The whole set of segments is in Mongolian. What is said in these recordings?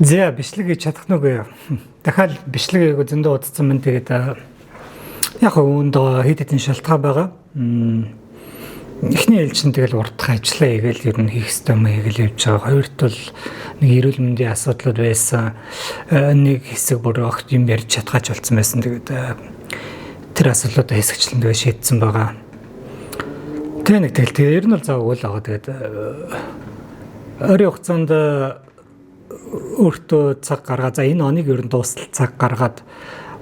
За, бичлэг хийж чадах нүг. Дахиад бичлэг хийгөө зөндөө удацсан мэн. Тэгээд яг үүнд хэд хэдэн шалтгаан байгаа. Эхний ээлжинд тэгэл урдах ажиллаа хийгээл ер нь хийх ёстой юм хийгээл явж байгаа. Хоёрт бол нэг эрүүл мэндийн асуудлууд байсан. Нэг хэсэг бүр огт юм ярьж чадхаач болсон байсан. Тэгээд тэр асуудлуудаа хэсэгчлэн тэгээ шийдсэн байгаа. Тэгээ нэг тэгэл тэгээ ер нь бол заагүй л байгаа. Тэгээд ойрын хугацаанд өөртөө цаг гаргаа. За, энэ оныг ер нь дуустал цаг гаргаад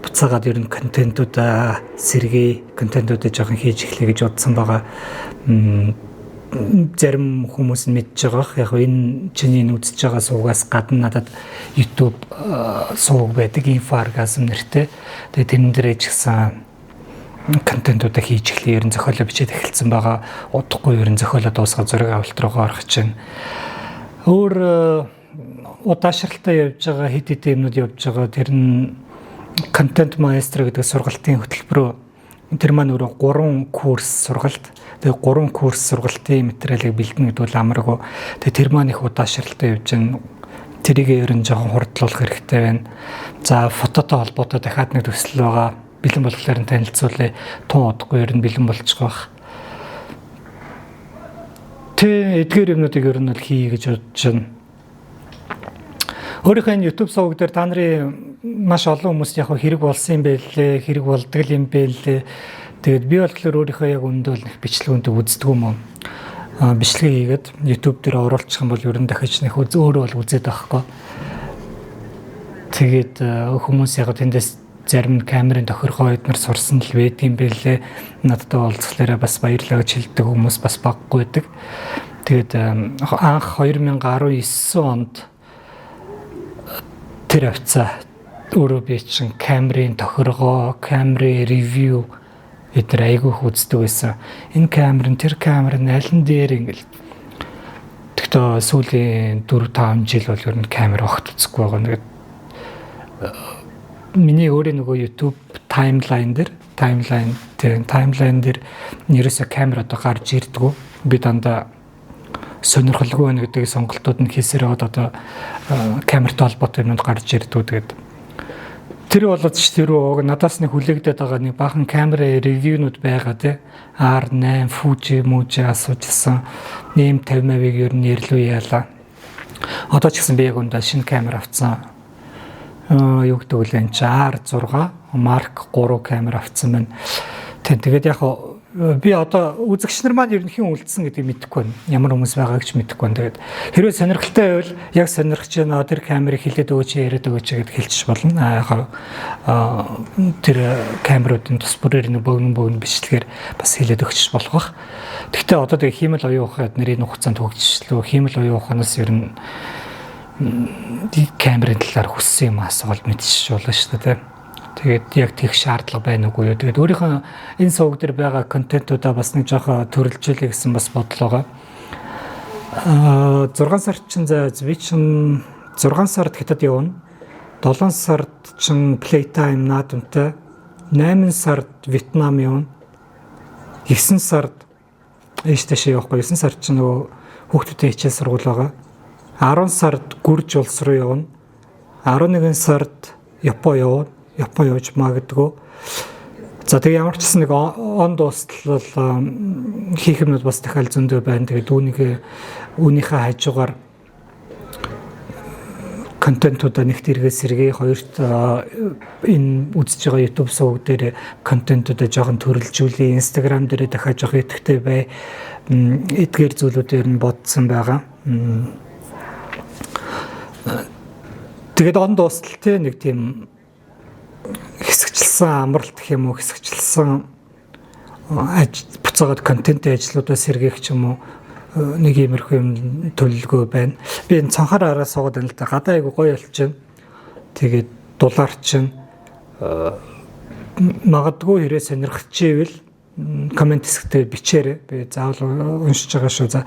буцаагаад ер нь контентуудаа сэргээ, контентуудаа жоохон хийж эхлэе гэж бодсон байгаа. Зарим хүмүүс нь мэдж байгаа. Яг энэ чиний энэ үзэж байгаа сувгаас гадна надад YouTube сувг байдаг. Info Orgasm нэртэй. Тэгээ тэрэн дээрээ ч гэсэн контентуудаа хийж эхлэе. Ер нь зохиолоо бичээд эхэлсэн байгаа. Удахгүй ер нь зохиолоо дуусгаад зураг авалт руугаа орох чинь. Өөр удаашралтай явж байгаа хэд хэдэн юмнууд явж байгаа. Тэр нь контент маэстро гэдэг сургалтын хөтөлбөрөө, тэр маань өөрөө 3 курс сургалт. Тэгээ 3 курс сургалтын материалыг бэлдэнэ гэдэг бол амаргүй. Тэгээ тэр маань их удаашралтай явж байна. Тэрийг ер нь жоохон хурдлуулах хэрэгтэй байна. За, фототой холбоотой дахиад нэг төсөл байгаа. Бэлэн болохоор нь танилцуулъя. Тун удахгүй ер нь бэлэн болчих واخ. Тэ эдгээр юмнуудыг ер нь бол хийе гэж бодож байна. Өөрийнхөө энэ YouTube сувг дээр та нарын маш олон хүмүүс яг хэрэг болсон юм байлээ, хэрэг болдог юм байлээ. Тэгээд би болохоор өөрийнхөө яг үндэ бол нэг бичлэг үндэг үздэг юм уу. Бичлэг хийгээд YouTube дээр оруулчих юм бол ер нь дахиж нэг өөрөө бол үзээд байхгүй. Тэгээд хүмүүс яг тэндээс зарим нь камерын тохиргоо эднэр сурсан л байдаг юм байлээ. Надтай уулзахлаараа бас баярлалаа гэж хэлдэг хүмүүс бас баггүй байдаг. Тэгээд анх 2019 онд тэр авцаа өөрөө би чинь камерын тохиргоо, камерын review эдгээр айгүй их үздэг байсан. Энэ камер нь, тэр камер нь аль нь дээр ингээл. Тэгтээ сүүлийн 4 5 жил бол ер нь камер огт үзэхгүй байгаа. Тэгээд миний өөрийн нөгөө YouTube timeline дээр, timeline тэр timeline дээр ерөөсөө камер одоо гарч ирдгүү. Би дандаа сонирхолгүй байна гэдэг сонголтууд нь хийсээр яваад одоо камертай холбоотой юмнууд гарч ирдгүү. Тэгээд тэр болоод ч тэр уг надаас нэг хүлээгдээд байгаа нэг баахан камера review нууд байгаа, тий. R8, Fuji, Muji асуужсэн. Нэм 50%-ыг ер нь нэрлүү яалаа. Одоо ч гэсэн би яг үндэ шинэ камер авцсан. Юу гэдэг вэ энэ чи R6 Mark 3 камер авцсан байна. Тэгээд яг би одоо үзэгч нар маань ер нь хэн үлдсэн гэдгийг мэдэхгүй байна. Ямар хүмүүс байгааг ч мэдэхгүй байна. Тэгээд хэрвээ сонирхолтой байвал яг сонирхож байна, тэр камерыг хилээд өгөөч, яриад өгөөч гэдээ хэлчих болно. А яг тэр камеруудын тус бүрээр нэг богино богино бичлэгээр бас хилээд өгч болох бах. Гэхдээ одоо тэгээ хиймэл оюун ухаан нэрийн хугацаанд хөгжичлөө. Хиймэл оюун ухаанаас ер нь камерын талаар хүссэн юм асуувал мэдчихэж болно шүү дээ. Тэгээд яг тех шаардлага байна уугүй юу. Тэгээд өөрийнхөө энэ сувг дээр байгаа контентуудаа бас нэг жоохон төрөлжүүлье гэсэн бас бодол байгаа. Аа, 6 сард чинь, за, би чинь 6 сард Хятад явна. 7 сард чинь Playtime наадамтай. 8 сард Вьетнам явна. 9 сард ийш тийшээ явахгүй. 9 сард чинь нөгөө хүүхдүүдийн хичээл сургууль байгаа. 10 сард Гүрж улс руу явна. 11 сард Япон явна. Япон явж магадгүй. За, тэгээ ямар ч гэсэн нэг он дуустал хийх юмнууд бас дахиад зөндөө байна. Тэгээд үүнийг үүнийхээ хажуугаар контентуудаа нэгт эргээ сэргээ, хоёрт энэ үзэж байгаа YouTube сувг дээр контентуудаа жоохон төрөлжүүлье, Instagram дээр дахиад жоох идэвхтэй бай. Эдгээр зүйлүүдээр нь бодсон байгаа. Тэгээд он дуустал те нэг тийм хэсэгчлсэн амралт гэх юм уу, хэсэгчлсэн буцаагаад контентын ажлуудаа сэргээх ч юм уу, нэг иймэрхүү юм төлөвлөгөө байна. Би энэ цонхоор араа суугаад байна л да. Гадаа айгу гоё болчихно. Тэгээд дулаар чинь магадгүй хэрэг сонирхчихвэл comment хэсэгтээ бичээрэй. Би заавал уншиж байгаа шүү. За,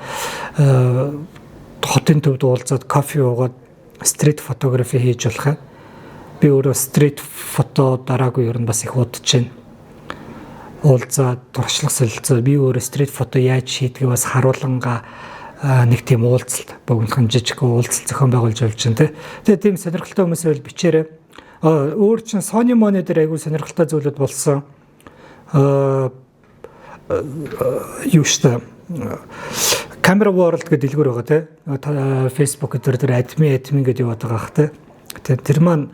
хотын төвд уулзаад кофе уугаад street photography хийж болох юм. Би өөрөө street photo дараагүй ер нь бас их удаж байна. Уулзаад туршлага солилцоо, би өөрөө street photo яаж хийдгийг бас харуулангаа Нэг тийм уулзалт, богинохон жижиг уулзалт зохион байгуулж болж байна те. Тэгээ тийм сонирхолтой хүмүүс байвал бичээрэй. Өөр чин Sony Money дээр айгүй сонирхолтой зүйлүүд болсон. Юу штэ, Camera World гэдэг дэлгүүр байгаа те. Facebook дээр админ гэдэг яваад байгаа хэ те. Тэр маань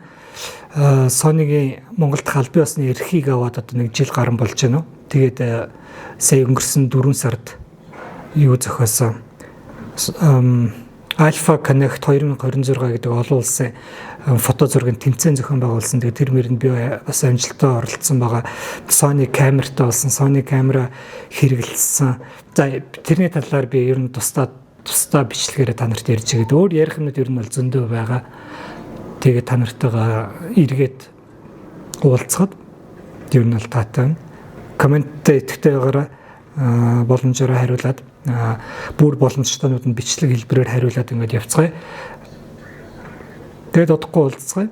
Sony-гийн Монголд албан ёсны эрхийг аваад одоо нэг жил гарan болж байна уу. Тэгээд сая өнгөрсөн 4 сард юу зохиосон, Alpha Connect 2026 гэдэг олон улсын фото зургийн тэмцээн зохион байгуулсан. Тэгээд тэр мэрэнд би бас амжилттай оролцсон байгаа. Sony камертай болсон, Sony камера хэрэглэсэн. За, тэрний талаар би ер нь тусдаа тусдаа бичлэгээрээ та нарт ярьж байгаа. Өөр ярих юмнууд ер нь бол зөндөө байгаа. Тэгээд та нартайгаа эргээд уулзахад ер нь бол таатай. Comment идэвхтэй байгаараа, боломжоор хариулаад, бүр боломжтойнууд нь бичлэг хэлбэрээр хариулаад ингээд явцгаая. Тэгээд удахгүй уулзцгаая.